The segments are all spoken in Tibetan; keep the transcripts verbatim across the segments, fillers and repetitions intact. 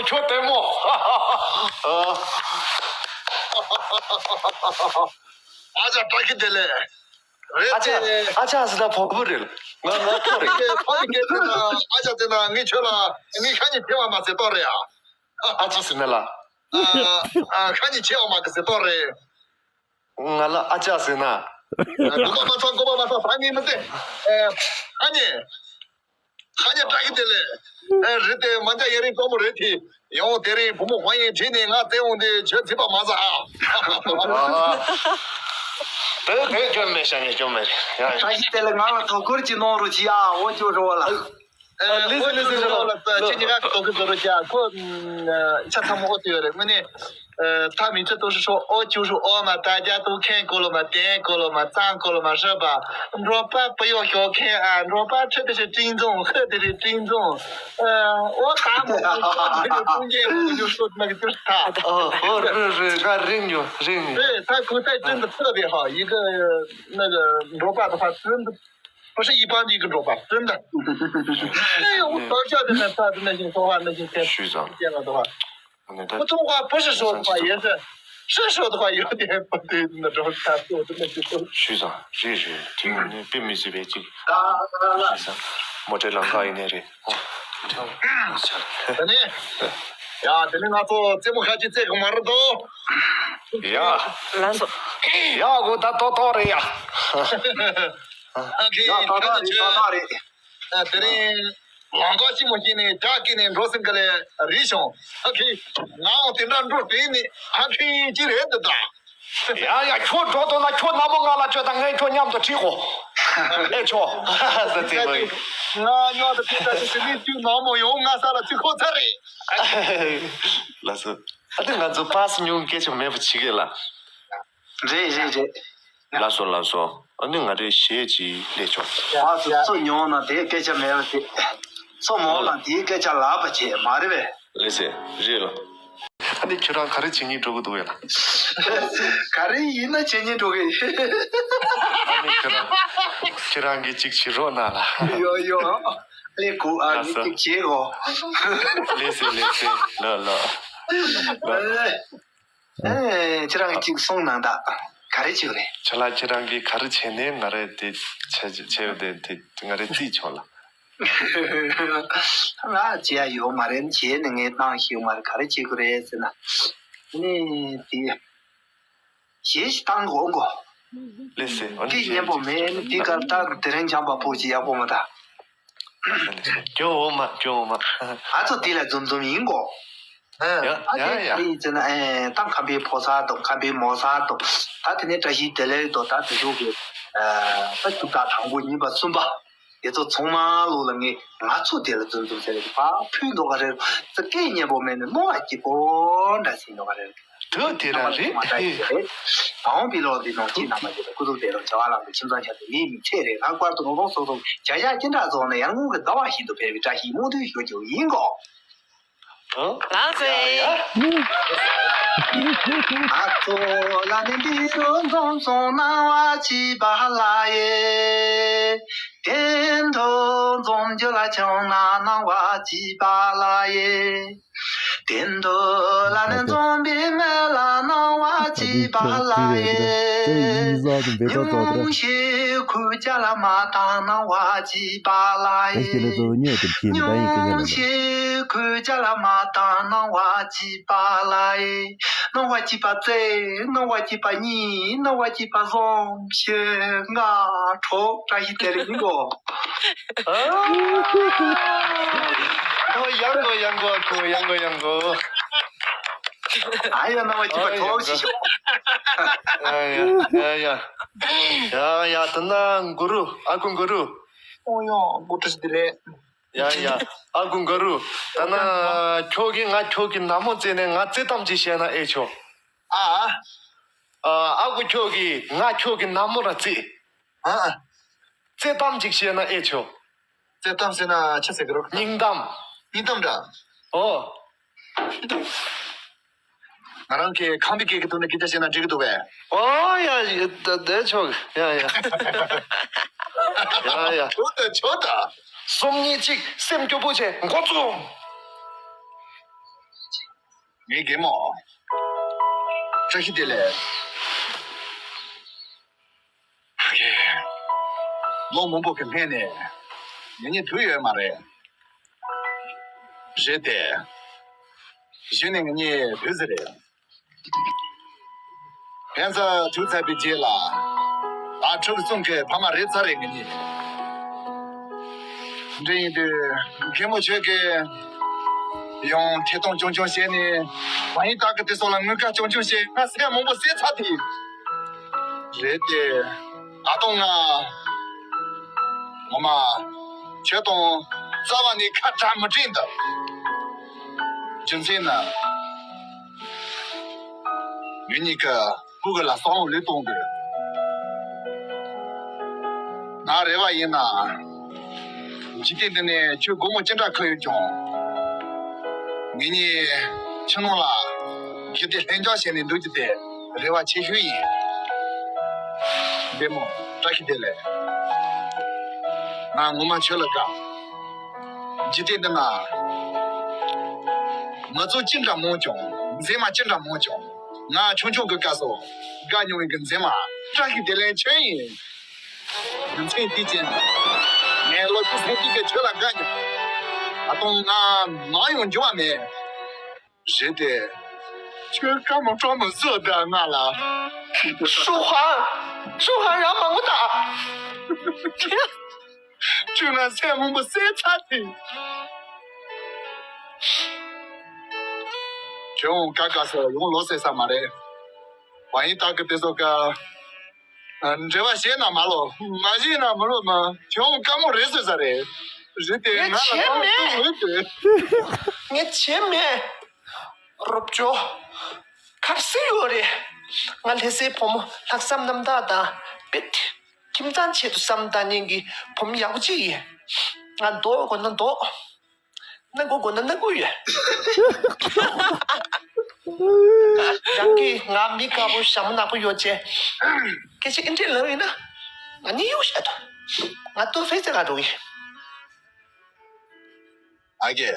ཁྱོད་ལྟད་མོ། ཨ་ཅག་བཀྲ་ཤིས་བདེ་ལེགས། རེད་ཨ་ཅག་དེ། ཨ་ཅག་ཟེར་ན་བོང་བུ་རེད། ང་ང་ཁོ་རེད། ཁོ་ཡི་སྐད་ཆ་ན་ཨ་ཅག་ཟེར་ན་ངས་ཁྱོད་ལ་ངས་ཤ་ཉེ་ཆེ་བ་མ་ཟེར་ཏོ་རེད་ཨ། ཨ་ཅག་ཟེར་ན་ལ། ཨ་ཤ་ཉེ་ཆེ་བ་མ་གི་ཟེར་ཏོ་རེད། ང་ལ་ཨ་ཅག་ཟེར་ན། གོ་པ་མ་ཚང་གོ་པ་མ་ཚང་ད་ངས་མི་ཟེར། ཨ་ནི། ཧ་ཉེ། ཧ་ཉེ་བཀྲ་ཤིས་བདེ་ལེགས། ཨེ་རེད་དེ་མ་འཇའ་ཡ་རིང་གཙོ་མོ་རེད་དེ། ཡང་དེ་རིང་བུ་མོ་ཧོན་ཡིན་བྲིས་ནས་ང་བཙལ་འོང་དེ་ཁྱོད་ཚིག་པ་མ་ཟ་ཨ། དེ་དེ་སྐྱོན་མེད་ཤ་ཉེ་སྐྱོན་མེད་རེད་ཡ། བཀྲ་ཤིས་བདེ་ལེགས། ང་ལ་དོ་ཁུར་གྱི་གནང་རོགས་གྱིས་ཨ། འོ་ཅོ་རོ་ལ། ཨ་ལེ་སི་ལེ་སི་ལ་ལ་ཁྱེད་ཉིད་ཀ་དོ་ཁུར་བཟོ་རོགས་གྱིས་ཨ། ཁོ་ཆ་ཚང་མ་ཨོ་ཏི་ཡོད་རེད་དངོས་གནས། ཐ་མི་ཚེ་ཏོ་ཧྲི་ཧྲོ་ཨོ་ཅུ་ཧྲུ་ཨོ་མ་ད་རྒྱ་ཏུ་ཁེན་ཀོ་ལོ་མ་ཏན་ཀོ་ལོ་མ་ཙང་ཀོ་ལོ་མ་ཧྲ་པ་འགྲོ་པ་པ་ཡོ་ཤོ་ཁེན་ཨ་འགྲོ་པ་ཁྲི་དེ་ཤི་ཏྲིན་ཙོང་ཧི་དེ་རི་ཏྲིན་ཙོང་ཨོ་ད་མོ་ཤོ་དེ་རི་ཏུང་ཀེ་མོ་ཡོ་ཤོ་མ་གི་ཏུ་ཐ། ཨོ་ཨོ་རི་རི་ག་རིང་ཉོ་རིང་ཉོ། ཨེ་ད་ཁུ་ད་ཏྲིན་དུ་ཐ་བེ་ཧ་ཡི་ག་ན་ག་འགྲོ་པ་དུ་ཧ་ཏྲིན་དུ་པ་ཤ་ཡི་པང་དི་གི་འགྲོ་པ་ཏྲིན་དུ། ཨེ་ཡོ་ད་ཤ་དེ་ན་ད་དེ་ན་ཤིང་ཐོ་ཧ་ན་ཤིང་ཐེ་ཤུ་ཙང་ཀེ་ན་དུ་ཧ། 我从话不是说的话也是，是说的话有点不对，那种感受真的是都。 ཞུས་ཙང་རེད་རེད་དེ་ནི་དཔེ་མི་སྲིད་པའི་ཅིག་ཞུས་ཙང་མོ་ཊའི་ལམ་ཁ་ཡིན་ནའི་རེད། ཨོ། ད་ནི། ཡ་དེ་ནི་ང་ཚོ་རྩེད་མོ་ཁ་ཅིག་རྩེད་གི་མ་རེད་དོ། ཡ། ལགས་སོ། ཡ་གོ་ད་ཏོག་ཏོག་རེད་ཡ། ཨ་ཁེ་ཡ་ཏོག་ཏོག་རེད་ཏོག་ཏོག་རེད། ཨ་དེ་རིང་ལང་ཀ་ཅི་མོ་ཞིག་ནས་ཇག་གི་ནས་འགྲོ་སེམས་ག་ལས་རིལ་བྱུང་། ཨ་ཁི། ངའང་དེ་འདྲ་འགྲོ་དེ་ནི་ཨ་ཁི་ཅི་རེད་འདི་ད། ཡ་ཡ་ཁྱོད་འགྲོ་དོ་ན་ཁྱོད་ནག་མོ་ང་ལ་ཁྱོད་དང་ངས་ཁྱོད་མཉམ་དུ་ཁྲིད་གོ། ཨེ་ཆོ། ཟ་ཚིག་མ་ཡིན། ང་མཉམ་དུ་ཁྲིད་ད་ཅི་ཟི་ནི་ཁྱོད་ནག་མོ་ཡོང་ང་ས་ལ་ཚིག་ཁོ་ཚ་རེད། ལགས་སོ། ཨ་དེ་ང་ཚོ་པཱ་སི་ཉུང་སྐད་ཆ་མེད་པ་བྱེད་གི་ལ། རེད་རེད་རེད། ལགས་སོ་ལགས་སོ། ཨ་ནི་ང་རའི་གཞས་ཅིག་ལས་ཆོག་ཨ་སོ་ཚོ་ཉོང་ན་དེའི་སྐད་ཆ་མེད་པ་དེ། ཚོ་མོང་ན་དེའི་སྐད་ཆ་ལབ་པ་བྱས་མ་རེད་པས། ལགས་སེ་རེད་ལ། ཨ་ནི་ཁྱོད་རང་ག་རེ་བྱེད་སྙིང་འདོད་ཀྱི་འདུག་ཡ། ག་རེ་ཡིན་ན་བྱེད་སྙིང་འདོད་ཀྱི། ཨ་ནི་ཁྱོད་རང་ཁྱོད་རང་གིས་ཅིག་བྱེད་རོགས་གནང་ལ། ཡོ་ཡོ། ལས་ཁུ་ཨ་ལགས་སོ། ནི་ཅིག་བྱེད་གོ། ལགས་སེ་ལགས་སེ། ལོ་ལོ། ལོ། ཨེ། ཨེ། ཁྱེད་རང་གིས་ཅིག་གསུངས་གནང་དང་། ག་རེ་བྱེད་རེད། ཁྱེད་ལ་ཁྱེད་རང་གིས་ག་རེ་བྱས་ནས་ང་རེ་དེ་བྱས་བྱས་དེ་དེ་ང་རེ་རྩིས་ཆོག་ལ། ང་བྱས་ཡ་ཡོད་མ་རེད། བྱས་ནས་ངས་བཏང་ཤེས་ཡོད་མ་རེད། ག་རེ་བྱེད་དགོས་རེད་ཟེར་ན། ནི་དེ་གཞས་ཤིག་བཏང་དགོས་གོ། ལགས་སེ། ཨ་ནི་སྐད་སྙན་པོ་མེད། ནི་དེ་གར་ལྟ་དེ་རིང་བྱམས་པ་ཕོ་ཅིག་ཡག་པོ་མ་ད། སྐྱོ་བོ་མ་སྐྱོ་བོ་མ། ང་ཚོ་དེ་ལ་འཛོམས་འཛོམས་ཡིན་གོ། ཡ་ཨ་ཡ་ཡ། ཅི་ཟེར་ན་ཨེ་ད་ཁམས་པའི་ཕོ་གསར་དང་ཁམས་པའི་མོ་གསར་དང་ད་དེ་ནས་བཀྲ་ཤིས་བདེ་ལེགས་དང་ད་དེ་ཚོ་གི་ཨ་ད་ཐུག་ད་དང་པོ་གཉིས་པ་གསུམ་པ་དེ་ཚོ་ཚང་མ་ལོ་ལ་ངས་ང་ཚོ་དེ་ལ་འཛོམས་འཛོམས་ཟེར་ཕ་ཕུལ་འདོག་ག་རེ་ཙི་སྐད་སྙན་པོ་མེད་ནས་རྣོ་བ་སྐྱིད་པོ་འདྲ་ཟིན་འདོག་ག་རེ། དུ་དེ་རང་རེད། མ་འོངས་པའི་ལོ་འདི་ནང་སྐྱིད་ནང་མ་སྐྱིད་སྐུ་གཟུགས་བདེ་ལོ་བྱ་བ་ལམ་དུ་ཁྱིམ་ཚང་ཆ་དུ་མིའི་མི་ཚེ་རེད། ལྷག་པར་དུ་ལོ་ལོ་སོ་སོ་བྱ་བཞག་ཅི་འདྲ་རྫོགས་ན་ཡར་ངོ་གི་ཟླ་བ་བཞིན་དུ་འཕེལ་བའི་བཀྲ་ཤིས་རྨོངས་དུས་ཞོ་རྒྱུ་ཡིན་གོ། ལགས་སེ། ཨ་ཚོ་ལ་ནི་འདི་རུ་འཛོམས་སོང་སྣང་བ་སྐྱིད་པ་ལ་ཡེ། དེ་འདྲ་འཛོམས་རྒྱུ་ལ་བྱུང་ན་སྣང་བ་སྐྱིད་པ་ལ་ཡེ། དེ་འདྲ་ལ་ནི་འཛོམས་པའི་མེ་ལ་སྣང་བ་སྐྱིད་པ་ལ་ཡེ། ཉུང་ཤས་ཁུ་ཅ་ལ་མ་དང་སྣང་བ་སྐྱིད་པ་ལ་ཡེ། ཉུང་ཤས་ཁུ་ཅ་ལ་མ་དང་སྣང་བ་སྐྱིད་པ་ལ་ཡེ། སྣང་བ་སྐྱིད་པ་རྩེ། སྣང་བ་སྐྱིད་པ་གཉིས། སྣང་བ་སྐྱིད་པ་གསུམ་བཞི་ལྔ་དྲུག་བཀྲ་ཤིས་བདེ་ལེགས་ཡིན་གོ། ཨ། ཨོ་ཡང་གོ་ཡང་གོ་གོ་ཡང་གོ་ཡང་གོ། ཨ་ཡ་སྣང་བ་སྐྱིད་པ་གྲོགས་ཤིག་ཤོག་ཨ་ཡ་ཡ་ཡ། ཡ་ཡ་ད་ན་གུ་རུ་ཨ་ཁུ་གུ་རུ། ཨོ་ཡ་གུ་རུ་བཀྲ་ཤིས་བདེ་ལེགས། ཡ་ཡ། ཨ་ཁུ་གུ་རུ། ད་ན་ཁྱོད་ཀྱིས་ང་ཁྱོད་ཀྱི་ནག་མོ་བརྩེས་ནས་ང་བརྩེ་གཏམ་ཅིག་བཤད་ན་ཨེ་ཆོག་ཨ། ཨ་ཁུ་ཁྱོད་ཀྱིས་ང་ཁྱོད་ཀྱི་ནག་མོ་ར་བརྩེ། ཨ། བརྩེ་གཏམ་ཅིག་བཤད་ན་ཨེ་ཆོག་བརྩེ་གཏམ་ཟེར་ན་ཆི་ཟེར་གི་རོ། སྙིང་གཏམ། སྙིང་གཏམ་འདྲ། ཨོ། ང་རང་གིས་ཁམས་པའི་སྐད་ཀྱི་ཐོག་ནས་སྐད་ཆ་བཤད་ན་འགྲིག་གི་འདུག་པས། ཨོ་ཡ་ཡ་ད་དེ་ཆོག་ཡ་ཡ། ཡ་ཡ། ཆོག་ད་ཆོག་ད། གསུམ་གཉིས་གཅིག་སེམས་སྐྱོ་པོ་བྱས་འགོ་རྩོམ། ངའི་རྒན་མོ། བཀྲ་ཤིས་བདེ་ལེགས། ལོ་མང་པོ་གི་སྔོན་ནས་ང་གཉིས་བུ་ཡོད་མ་རེད། རེད་དེ། གཞི་ནས་ང་གཉིས་བུ་ཟིག་རེད། ཕན་ཚུན་ཐུག་ཚར་བའི་རྗེས་ལ། ད་ཕྲུ་གུ་གསུམ་གྱི་ཕ་མ་རེད་ཚར་རེད་ངེད་གཉིས། འདི་ཡིན་དུས་རྒན་མོ་ཁྱོད་ཀྱིས་ཡང་ཐད་གཏོང་རྐྱང་རྐྱང་བྱས་ནས། བ་ཡིན་དག་གི་དེ་སོགས་ལ་དངུལ་ཁ་རྐྱང་རྐྱང་བྱས། ང་སེམས་མང་པོ་བསད་ཚར་དེ། རེད་དེ། ད་དུང་ང་ངོ་མ་ཁྱོད་དང་རྩ་བ་ནས་ཁ་བྲལ་མི་དྲན་འདུག་རྒྱུ་མཚན་ནི། ངེད་གཉིས་ཀྱི་སྤུ་གུ་ལ་བསམ་བློ་ལས་གཏོང་དགོས། ང་རེ་བ་ཡིན་ན། འཇིག་རྟེན་འདི་ནས་ཁྱོད་སྒོར་མོ་ཅི་འདྲ་ཁུར་ཡོད་ཀྱང་། ངེད་གཉིས་ཕྱི་ནང་ལ་གཞི་དེ་ལྷན་འཇགས་བྱས་ནས་འདུག་རྒྱུ་དེ་རེ་བ་ཆེ་ཤོས་ཡིན། རྒན་མོ། བཀྲ་ཤིས་བདེ་ལེགས། ང་ངོ་མ་ཁྱོད་ལ་དགའ། འཇིག་རྟེན་འདི་ན། མི་ཚོགས་ཅི་འདྲ་མང་ཀྱང་། མཛེས་མ་ཅི་འདྲ་མང་ཀྱང་། ང་ཆུང་ཆུང་གི་སྐབས་སུ་དགའ་མྱོང་བའི་གི་མཛེས་མ་བཀྲ་ཤིས་བདེ་ལེགས་ཁྱོད་ཡིན། རྒྱུ་མཚན་དེའི་རྐྱེན། ངས་ལོ་བཅུ་ཐམ་གཅིག་གི་ཁྱོད་ལ་དགའ་མྱོང་། ད་དུང་ང་ནམ་ཡང་འགྱུར་བ་མེད། རེད་དེ། ཁྱོད་དཀའ་མོ་སྤྲོ་མོ་བཟོས་བསྡད་ང་ལ། ཧྲུའུ་ཧན། ཧྲུའུ་ཧན་རང་མ་ངུ་ད། ཁྱོད་ང་སེམས་མང་པོ་བསད་ཚར་དེ། ཁྱོད་ཀ་ཀ་ཟེར་ཡོང་ལོ་ཟེར་ས་མ་རེད། བ་ཡིན་དག་གི་དེ་ཚོ་ཀ། འབྲེལ་བ་བྱས་ན་མ་ལོ། མ་བྱས་ན་མ་ལོ་མ། ཁྱོད་དཀའ་མོ་རེད་ཟེར་ས་རེད། རེད་དེ། ང་ལ་བྱས་མེད། ངས་བྱས་མེད། རོབ་ཅོ། གར་སི་ཡོད་རེད། ང་ལྷ་སའི་བུ་མོ་ལྷག་བསམ་རྣམ་དག་དང་དཔེ་ཁྱིམ་ཚང་ཆེད་དུ་བསམ་བཏང་མཁན་གྱི་བུ་མོ་ཡག་པོ་ཅིག་ཡིན། ང་འདོགས་དགོས་ན་འདོགས། སྣ་དགུ་དགོས་ན་སྣ་དགུ་ཡོད། རང་གིས་ང་མི་དཀར་པོ་ཞྭ་མོ་ནག་པོ་ཡོད་ཅེས་སྐད་ཆ་ཨེ་འདྲས་ལབ་ཡིན་ན། ང་གཉིད་ཡོང་ཤག་ཏུ། ང་ཏོ་ཧྥེ་ཙེ་ག་འགྲོ་གི། ཨ་ཀེ།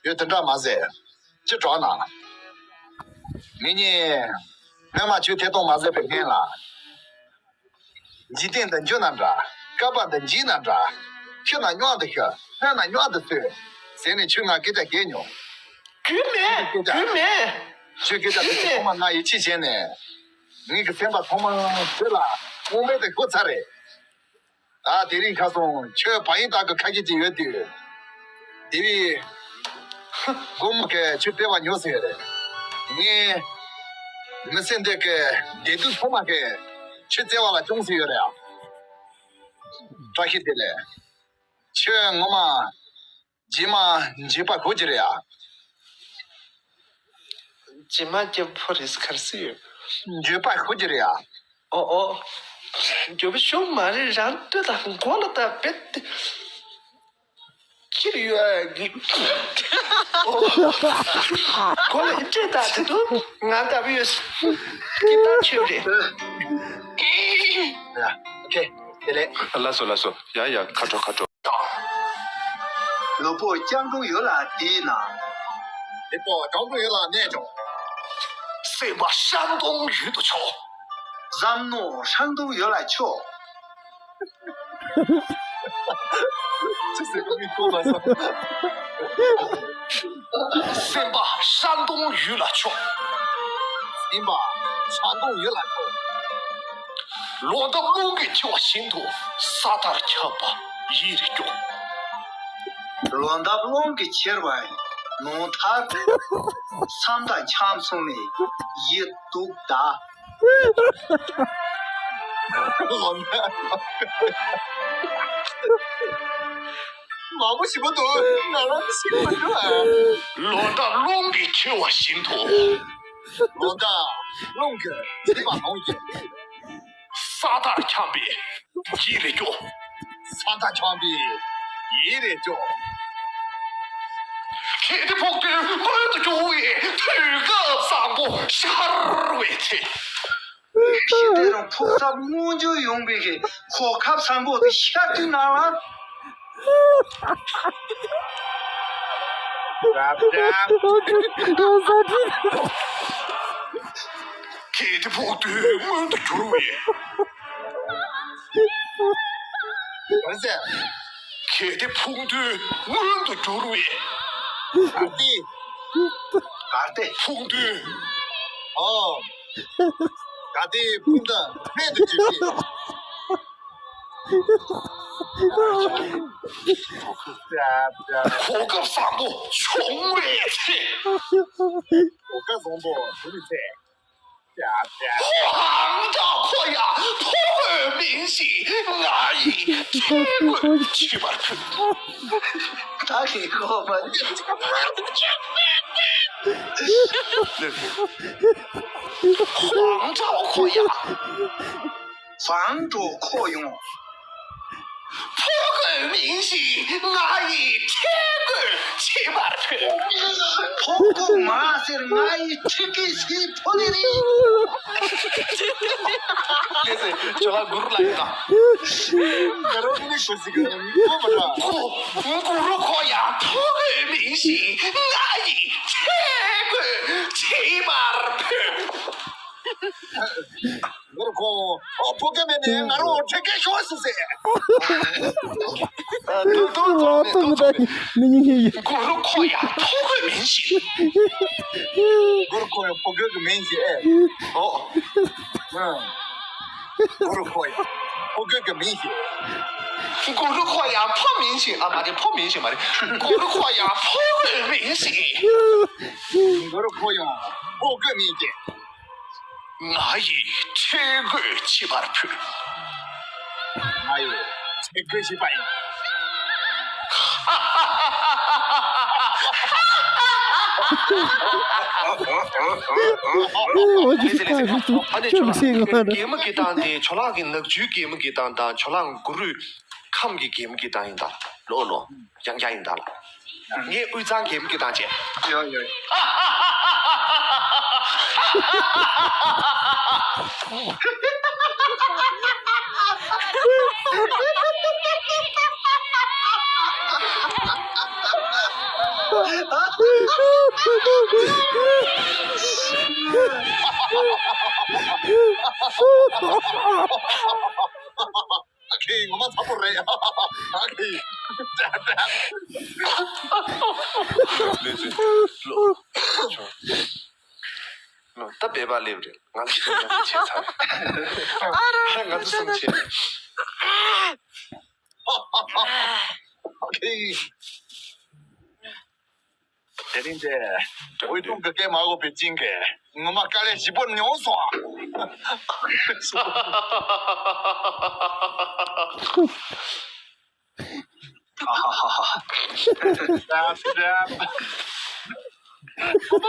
ཡོད་དེ་འདྲ་མ་ཟེར། ཅི་གྲོགས་ན། ངེད་གཉིས་སྔོན་མ་ཆོས་ཐད་གཏོང་མ་བཟོས་པའི་སྔོན་ལ། འཇིག་རྟེན་འདི་འཇོན་ན་འདྲ། བསྐལ་པ་འདི་འཇིག་ན་འདྲ། ཤི་ན་སྙམ་དུ་ཤི། ལྷོད་ན་སྙམ་དུ་ལྷོད། ཟེར་ནས་ཁྱོད་ང་སྐད་ཆ་བཤད་མྱོང་། རྒྱུས་མེད། རྒྱུས་མེད། ཁྱོད་སྐད་ཆ་དེ་ཚོ་ཚང་མ་ང་ཡིད་ཆེས་བྱས་ནས། ངེད་ཀྱི་སེམས་པ་ཚང་མ་ཁྱོད་ལ་དངོས་མེད་དུ་གོ་ཚར་རེད། ད་དེ་རིང་ཁ་སང་ཁྱོད་བ་ཡིན་དག་གི་ཁ་སྐད་ཅིག་ཡོད་དུས། དེ་བས། དགོང་མོ་གི་ཁྱོད་བདེ་བ་ཉོ་ཟེར་ཡོད་རེད། ངས། མི་ཚེ་འདི་གི་བདེ་སྡུག་ཚང་མ་གི་ཁྱོད་བརྩེ་བ་ལ་སྐྱོང་ཟེར་ཡོད་རེད་ཨ། བཀྲ་ཤིས་བདེ་ལེགས། ཁྱོད་ངོ་མ། རྗེས་མ་འགྱོད་པ་ཁུག་གི་རེད་ཨ། རྗེས་མ་རྒྱབ་ཕོ་རེས་གར་སི་ཡོད། འགྱོད་པ་ཁུག་གི་རེད་ཨ། ཨོ་ཨོ། འགྱོད་པ་ཤོང་མ་རེད། རང་སྤྲོད་དང་མགོ་ལ་ད་བེད་དེ། ཅིར་ཡོད་ཨ་གི། ཨོ། མགོ་ལ་ཡིན་སྤྲད་ད་དེ་དུ་ང་ལྟ་བུ་ཡོད། ཀི་ཏང་ཆོས་རེད། ཡ། ཨོ་ཁེ། དེ་ལས། ལགས་སོ་ལགས་སོ། ཡ་ཡ། ཁ་དྲོ་ཁ་དྲོ། ལུས་པོ་སྤྱང་གྲུང་ཡུལ་ལ་བསྡད་ན། ལུས་པོ་སྤྱང་གྲུང་ཡུལ་ལ་གནས་ཀྱང་། སེམས་པ་ཧྲན་ཏུང་ཡུལ་དུ་ཆོག་བསམ་མནོ་ཧྲན་ཏུང་ཡུལ་ལ་ཆོག་ཅི་ཟེར་གི་མི་གོ་མ་སོང་། སེམས་པ་ཧྲན་ཏུང་ཡུལ་ལ་ཆོག་སེམས་པ་ཧྲན་ཏུང་ཡུལ་ལ་ཆོག་ལོ་འདབ་རླུང་གིས་འཁྱེར་བ་བཞིན་དུ་ས་མཐར་འཁྱམས་པ་ཡིད་རེ་སྐྱོ། ལོ་འདབ་རླུང་གིས་འཁྱེར་བ་ནང་མཐར་ས་མཐར་འཁྱམས་སོང་ནས་ཡིད་སྡུག་གདའ། ལོ་འདབ། མང་པོ་ཞིག་པོ་འདུག་ང་རང་ཤེས་མ་འགྲོ་ཨ། ལོ་འདབ་རླུང་གིས་འཁྱེར་བ་བཞིན་དུ། ལོ་འདབ་རླུང་གིས་འཁྱེར་བ་ནང་བཞིན། ས་མཐར་འཁྱམས་པའི་ཡིད་རེ་སྐྱོ། ས་མཐར་འཁྱམས་པའི་ཡིད་རེ་སྐྱོ། གལ་ཏེ་ཕོག་དུས་མངོན་དུ་གྱུར་བའི་དུས་སྐབས་བཟང་པོ་ཤར་བའི་ཚེ། ཞི་བདེ་རང་ཕུགས་བསམ་མངོན་འགྱུར་ཡོང་བའི་གོ་སྐབས་བཟང་པོ་དེ་ཤར་དུས་ན་ལ། གལ་ཏེ་ཕུག་འདུས་མངོན་དུ་གྱུར་བས། གལ་ཏེ་ཕུག་འདུས་མངོན་དུ་གྱུར་བས། གལ་ཏེ། གལ་ཏེ་ཕུག་འདུས། ཨོ། གལ་ཏེ་ཕུག་འདུས་མངོན་དུ་གྱུར་བས། གོ་སྐབས་བཟང་པོ་བྱུང་བའི་ཚེ། གོ་སྐབས་བཟང་པོ་བྱུང་བའི་ཚེ། 皇朝可呀，不会明醒，我已天官去吧。他给我们。皇朝可呀， བང་འགྲོ་ཁོ་ཡོང་། ཕོ་རྒོད་མིན་ཞིག་ང་ཡི་ཁྲེལ་དགོད་བྱེད་པར་ཕོད། ཕོ་རྒོད་མ་ཟེར་ང་ཡི་ཁྲི་ཀའི་སི་ཕོ་ལི་རི། ལགས་སེ་ཇོ་ལགས་གུ་རུ་ལ་ཡོད་དང་། ཁོ་གུ་རུ་ཁོ་ཡང་ཕོ་རྒོད་མིན་ཞིག་ང་ཡི་ཁྲེལ་དགོད་བྱེད་པར་ཕོད། གུ་རུ་ཁོ། ཨོ་ཕོ་རྒོད་མེད་ནས་ང་རང་ཁྲེལ་སྐད་ཤོར་སོང་ཟེར། ཨ་ཏུ་ཏུ་ཨོ་ཏུ་ཏུ་ཏུ་མི་ཉན་གི་ཡིན། གུ་རུ་ཁོ་ཡང་ཕོ་རྒོད་མིན་ཞིག་གུ་རུ་ཁོ་ཡང་ཕོ་རྒོད་ཀྱི་མིན་ཞིག་ཨེ། ཨོ། ཨ། གུ་རུ་ཁོ་ཡང་ཕོ་རྒོད་ཀྱི་མིན་ཞིག་གུ་རུ་ཁོ་ཡང་ཕོ་མིན་ཞིག་ཨ་མ་རེད། ཕོ་མིན་ཞིག་མ་རེད། གུ་རུ་ཁོ་ཡང་ཕོ་རྒོད་མིན་ཞིག་གུ་རུ་ཁོ་ཡང་ཕོ་རྒོད་མིན་ཞིག་ང་ཡི་ཁྲེལ་དགོད་བྱེད་པར་ཕོད། ང་ཡི་ཁྲེལ་དགོད་བྱེད་པ་ཡིན། ཨ་ནི་ཇོ་ལགས་གད་མོ་གི་སྟངས་དེ་ཇོ་ལགས་ཀྱི་ནག་ཆུའི་གད་མོ་གི་སྟངས་དང་ཇོ་ལགས་གུ་རུས་ཁམས་ཀྱི་གད་མོ་གི་སྟངས་ཡིན་ད། ལོ་ལོ། ཡང་བསྐྱར་ཡིན་ད་ལ། ངས་དབུས་གཙང་གད་མོ་གི་སྟངས་བྱས། ཡོ་ཡོ། ཨ་ཁེ་ངོ་མ་ཚ་པོ་རེད། ཨ་ཁེ། ལོ་ལོ་ད་སྦས་པ་སླེབས་རེད། ང་ཚོ་ང་ཚོ་སུམ་བྱས། ཨ་ཁེ། དེ་རིང་དེ་དབུས་གཙང་གི་སྐད་མ་གོ་བའི་ཅིང་གེ་ངོ་མ་དཀའ་ལས་ཞེ་པོ་མྱོང་སོང་ཨ།